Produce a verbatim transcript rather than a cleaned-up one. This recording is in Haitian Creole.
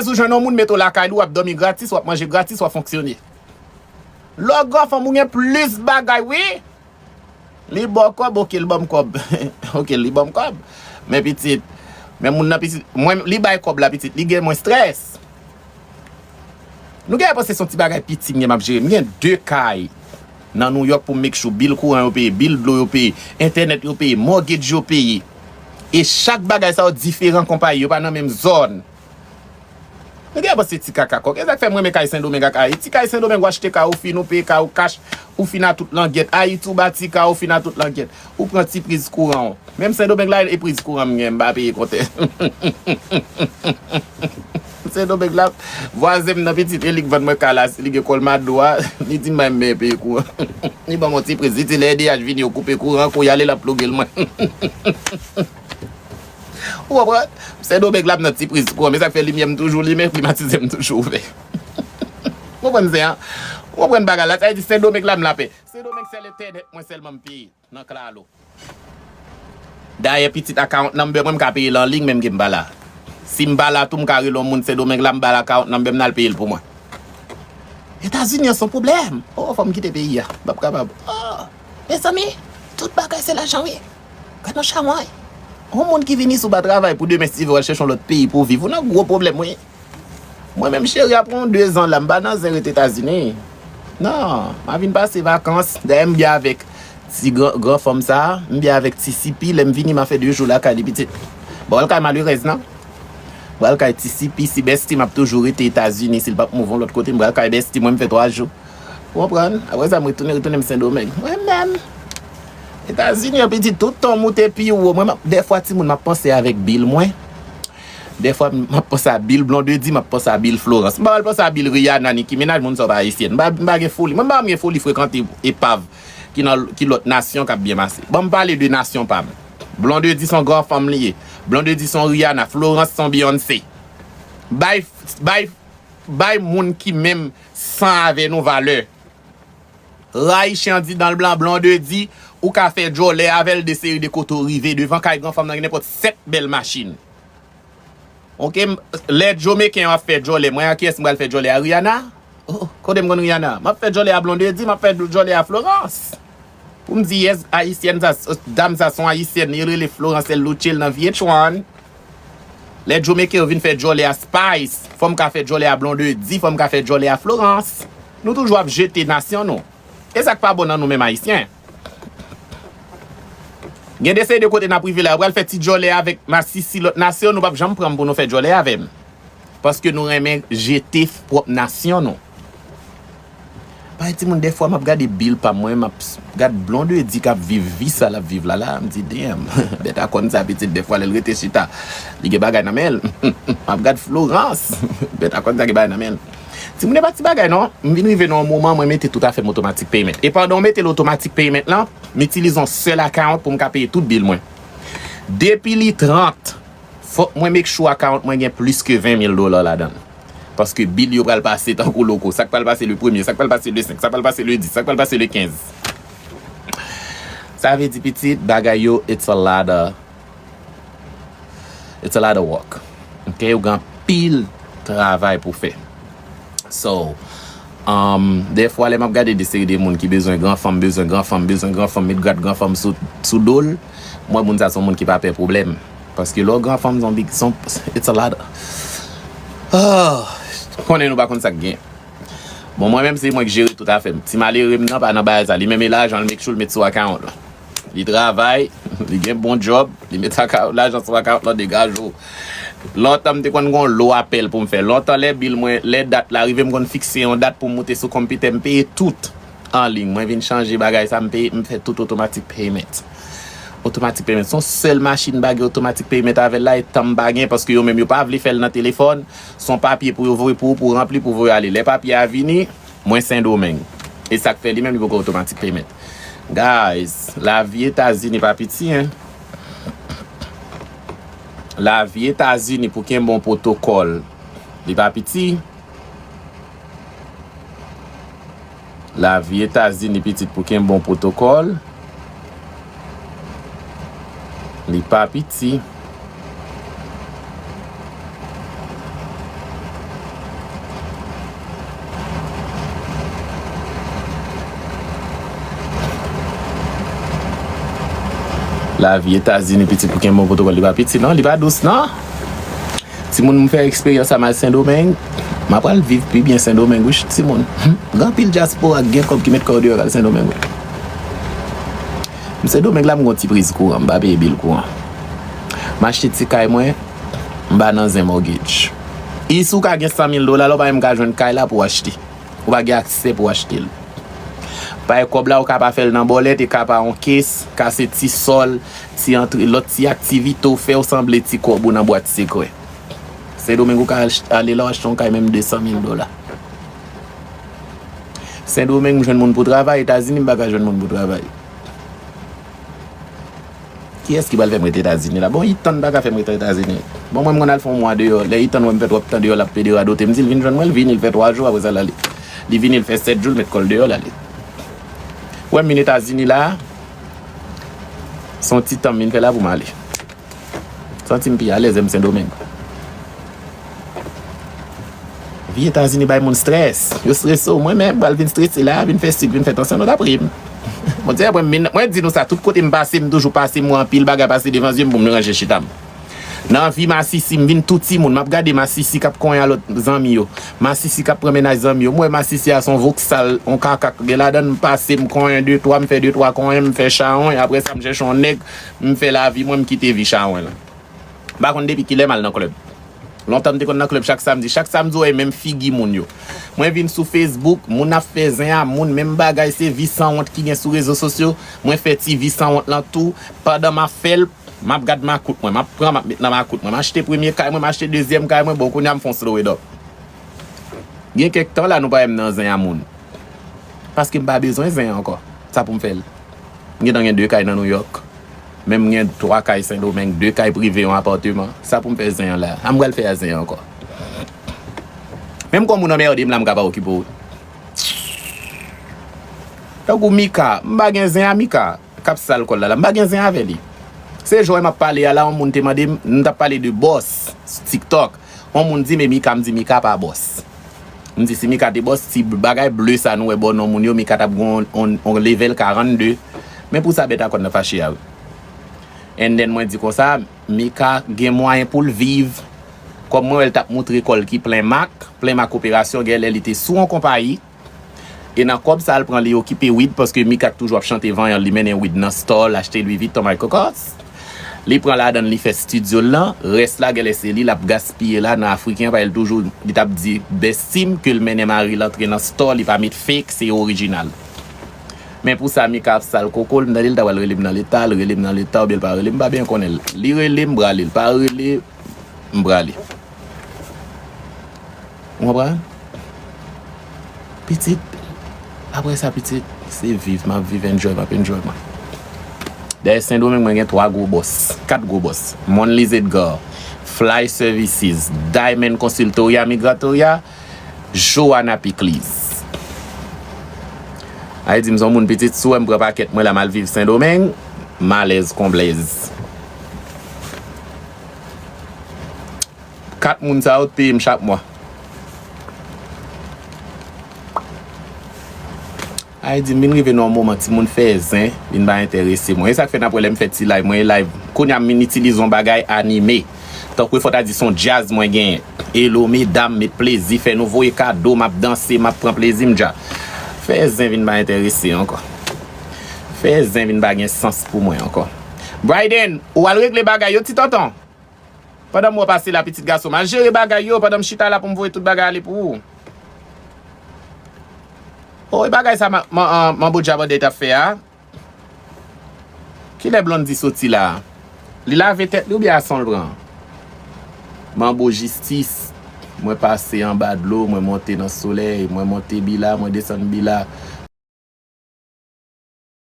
ou jwenn yon moun mete w lakay li, w ap dòmi gratis, w ap manje gratis, w ap fonksyone. Lè w gran fanm, ou gen plis bagay, wi. Li ba w kòb, oke, l ban m kòb. Oke, li ban m kòb. Men pitit, men moun nan pitit, mwen, li bay kòb la pitit, li gen mwen strès. Nou gen panse se yon ti bagay piti m gen m ap jere. M gen de kay nan New York pou m make sure bil kouran yo peye, bil dlo yo peye, entènèt yo peye, mortgage yo peye. E chak bagay sa yo diferan konpayi, yo pa nan menm zòn. Nou gen panse ti kaka kòk. E sa k fè m renmen kay Sendomeng ak Ayiti. Kay Sendomeng, ou achte kay, ou fin, ou peye kay ou kach, ou fin a tout langyèt. Ayiti, ou bati kay, ou fin a tout langyèt. Ou pran ti priz kouran w. Menm Sendomeng la, e priz kouran m gen, m pa peye kontè. Sendomeng la, vwazen m nan pitit, e li k vann mwen kay la, li gen kòlmado a, li di m bay m men peye kouran. Li ban m yon ti priz, li di lè E D H vini, yo koupe kouran, kou y ale, l ap ploge l mwen. Ou konprann? Sendomeng la, m nan ti priz kouran, men sa k fè limyè m toujou limen, klimatizè m toujou ouvè. Ou konprann zen an? Ou konprann bagay la? Sa vle di Sendomeng la, m lapè. Sendomeng sèl entènèt mwen sèlman m peye nan klalo. Dayè, pitit account number mwen, m ka peye l an liy, menm ke m pa la. Si m pa la tou, m ka rele yon moun Sendomeng la, m ba l account number m, n al peye l pou mwen. Etazini an se yon pwoblèm. Oh, fò m kite peyi a. M p ap kapab. Oh, mezanmi, tout bagay se lajan, wi. Gad yon chawony. Yon moun ki vini si w pa travay pou demen, si w al chèche yon lòt peyi pou w viv, ou nan gwo pwoblèm, wi. Mwen menm cheri, apre yon de zan la, m pa nan zen rete Etazini. Non, m a vin pase vakans. Dayè, m byen avèk ti gran, gran fanm sa a, m byen avèk ti Sipi. Lè m vini, m a fè de jou lakay li pitit. Bon, al kay malerèz, non? M pral kay ti Sipi, si bèsti m ap toujou rete Etazini, si l p ap move yon lòt kote, m pral kay bèsti mwen, m fè twa jou. Ou konprann? Apre sa, m retounen, retounen m Sendomeng. Mwen menm, Etazini an pitit, tout tan w moute pi wo. Mwen, m ap, dèfwa, timoun, m ap panse avèk bil mwen. Dèfwa, m ap panse a bil Blondedy, m ap panse a bil Florence. M pa pral panse a bil Rihanna, Nicki Minaj, moun sa yo pa ayisyèn. M pa, m pa gen foli. Mwen, m pa menm gen foli frekante epav ki nan, ki lòt nasyon k ap byen pase. Ban m pale de nasyon pa m. Blondedy se yon gran fanm li ye. Blondedy se yon Rihanna. Florence se yon Beyoncé. Bay, bay, bay moun ki menm san avè nou valè. Rayi chen andidan l blan, Blondedy, ou ka fè djòlè avè l de seri de kote w rive, devan kay gran fanm nan gen nenpòt sèt bèl machin. Oke, m, lè Jomeken yo ap fè djòlè, mwen a kiyès m pral fè djòlè a? Rihanna? Oh, kote m konn Rihanna? M ap fè djòlè a Blondedy, m ap fè djòlè a Florence. Pou m di, yes, ayisyèn sa, dam sa se yon ayisyèn, li rele Florence, l loutche l nan V H one. Lè Jomeken yo vin fè djòlè a Spice, fò m ka fè djòlè a Blondedy, fò m ka fè djòlè a Florence. Nou toujou ap jete nasyon nou. E sa k pa bon nan nou menm ayisyen. Gen de seri de kote n ap rive la, yo pral fè ti djòlè avèk masisi lòt nasyon, nou p ap janm pran m pou nou fè djòlè avè m. Paske nou renmen jete pwòp nasyon nou. Bay timoun, dèfwa m ap gade bil pa m, mwen, m ap s-, gad Blondedy k ap viv vi sa l ap viv la la, m di, damn, bèt a kòn sa pitit, dèfwa lè l rete chita, li gen bagay nan men l. M ap gad Florence, bèt a kòn sa gen bagay nan men l. Timoun, e pa ti bagay non. M vin rive nan yon moman, mwen mete tout afè m automatic payment. E pandan w mete l automatic payment lan, m itilize yon sèl account pou m ka peye tout bil mwen. Depi li trant, fòk mwen make sure account mwen gen plis ke ven mil dola ladan l. Paske bil yo pral pase tankou loko. Sa k pral pase le premye, sa k pral pase le senk, sa k pral pase le dis, sa k pral pase le kenz. Sa vle di pitit, bagay yo, it's a lot of, it's a lot of work. Ok, ou gen anpil travay pou fè. So, um, dèfwa lè m ap gade de seri de moun ki bezwen gran fanm, bezwen gran fanm, bezwen gran fanm, met grad gran fanm sou, sou do l, m wè moun sa se yon moun ki pa pè pwoblèm. Paske lè w gran fanm, se yon big, se yon, it's a lot of, ah, konnen nou pa konn sa k gen. Bon, mwen menm, se mwen ki jere tout afè m. Ti malere m nan pa nan bagay sa. Li menm e lajan l make sure l met sou account la. Li travay, li gen bon djòb, li met account, lajan sou account lan, degaje w. Lontan m te konn gen yon lo apèl pou m fè. Lontan lè bil mwen, lè dat la rive, m konn fikse yon dat pou m moute sou konpitè, m peye tout an liy. Mwen vin chanje bagay sa, m peye, m fè tout automatic payment. Automatic payment. Se yon sèl machin m pa gen automatic payment avè l la, e tan m pa gen, paske yo menm yo pa vle fè l nan telefòn. Se yon papye pou yo voye pou ou, pou w ranpli, pou w voye ale. Lè papye a vini, mwen Sendomeng. E sa k fè li menm li poko automatic payment. Guys, lavi Etazini pa piti, en. Lavi Etazini pou kenbe yon pwotokòl, li pa piti. Lavi Etazini pitit pou kenbe yon pwotokòl, li pa piti. Lavi Etazini pitit pou kenbe yon pwotokòl, li pa piti non, li pa dous non. Timoun, m fè eksperyans sa, m al Sendomeng. M apral viv pi byen Sendomeng wi, timoun. Gen anpil dyaspora k gen kòb ki met kò yo deyò k al Sendomeng wi. M Sendomeng la, m gon ti priz kouran, m pa peye bil kouran. M achte ti kay mwen, m pa nan zen mortgage. Isi w ka gen san mil dola, lè w pa menm ka jwenn kay la pou w achte. Ou pa gen aksè pou w achte l. Paske kòb la, ou ka pa fè l nan bòlèt, e ka pa yon kes, ka se ti sòl, ti antre, lòt ti aktivite w fè, w sanble ti kòb ou nan bwat sekrè. Sendomeng ou ka al-, ale la, w achte yon kay menm de san mil dola. Sendomeng, m jwenn moun pou travay, Etazini, m pa ka jwenn moun pou travay. Kiyès ki pral fè m rete Etazini la? Bon, Ethan pa ka fè m rete Etazini. Bon, mwen, m konn al fè yon mwa deyò. Lè Ethan wè m fè twòp tan deyò, l ap pede radote. M di l vin jwenn mwen, l vini, l fè twa jou, apre sa, l ale. Li vini, l fè sèt jou, l met kò l deyò, l ale. Wè m vin Etazini la, se yon ti tan m vin fè la pou m ale. Santi m pi alèz, m Sendomeng. Vi Etazini bay moun strès. Yo strese w. Mwen menm, m pral vin strese la, vin fè sik, vin fè tansyon, nou ta pri m. Bondye, mwen, mwen, mwen di nou sa, tout kote m pase, m toujou pase, m wè anpil bagay pase devan zye m pou m ranje chita m. Nan vi masisi, m vin tou timoun, m ap gade masisi k ap konyen a lòt zanmi yo. Masisi k ap pran mennaj zanmi yo. M wè masisi a se yon voksal, yon kaka k gen ladan l, m pase, m konyen de twa, m fè de twa konyen, m fè chawony, apre sa, m chèche yon nèg, m fè lavi mwen, m kite vi chawony lan. M pa konn depi kilè m al nan klèb. Lontan m te konn nan klèb chak samdi. Chak samdi, w wè menm figi moun yo. Mwen vin sou Facebook, moun ap fè zen a moun, menm bagay, se vi sanwont ki gen sou rezo sosyo. Mwen fè ti vi sanwont lan tou. Pandan m ap fè l, m ap gad makout mwen, m ap pran, m ap met nan makout mwen. M achte premye kay mwen, m achte dezyèm kay mwen. Bon, kounye a m fè yon slow it up. Gen kèk tan la, nou pa wè m nan zen a moun. Paske m pa bezwen zen an ankò. Sa pou m fè l? M gentan gen de kay nan Nouyòk. Menm gen twa kay Sendomeng, de kay prive, yon apatman. Sa pou m fè zen an la? Sa m pral fè a zen an ankò? Menm kon moun anmède m la, m ka pa okipe w. Tankou Mika, m pa gen zen a Mika k ap sal kò l la la. M pa gen zen avè li. Se jan m ap pale a la, yon moun te mande m, m t ap pale de bòs sou TikTok. Yon moun di, "Men Mika," m di, "Mika pa bòs." M di, "Si Mika te bòs, ti bagay ble sa nou wè bò non moun yo, Mika t ap gen yon, yon, yon level karannde." Men pou sa bèt a kòn nan fache a wi. And then mwen di konsa, Mika gen mwayen pou l viv. Kòm mwen wè l t ap moutre kò l ki plen mak, plen mak operasyon, genlè li te sou yon konpayi. E nan kòb sa a l pran, li okipe wid, paske Mika k toujou ap chante vanyan, li mennen wid nan store, l achte Louis Vuitton, Michael Kors. Li pran ladan l, li fè estidyo l lan, rès la genlè se li l ap gaspiye la nan Afriken an, paske l toujou, li t ap di bèstim ke l mennen mari l antre nan store, li pa met fake, se orijinal. Men pou sa, Mika ap sal koko l, m tande l ta pral rele m nan leta, l rele m nan leta, oubyen l pa rele m, m pa byen konnen l. Li rele m, m prale, l pa rele, m prale. Ou konprann? Pitit, apre sa, pitit, se viv, m ap viv, enjoy, m ap enjoy mwen. Dayè, Sendomeng, mwen gen twa gwo bòs, kat gwo bòs. Monlise Edgar, Fly Services, Diamond Consultoria Migratoria, Joanna Piclis. Ay di m se yon moun pitit, si w wè m pran pakèt mwen la, m al viv Sendomeng, m alèz kon blèz. Kat moun sa yo t peye m chak mwa. Ay di m vin rive nan yon moman timoun fè zen vin pa enterese mwen. E sa k fè n ap wè lè m fè ti live mwen, e live kounye a m vin itilize yon bagay anime. Tankou e fò ta di se yon djaz mwen genyen. Elo medam, met plezi, fè nou voye kado, m ap danse, m ap pran plezi m dja. Fè zen vin pa enterese ankò. Fè zen vin pa gen sans pou mwen ankò. Bryden, ou al regle bagay yo ti tonton. Pandan m wè w pase la, pitit gason m, al jere bagay yo pandan m chita la pou m voye tout bagay ale pou ou. O, e bagay sa ma, ma, an, Manbo Djabandè t ap fè a? Kilè Blondy soti la? Li lave tèt li oubyen ason l pran? Manbo jistis. Mwen pase anba dlo, mwen monte nan solèy, mwen monte Bila, mwen desann Bila.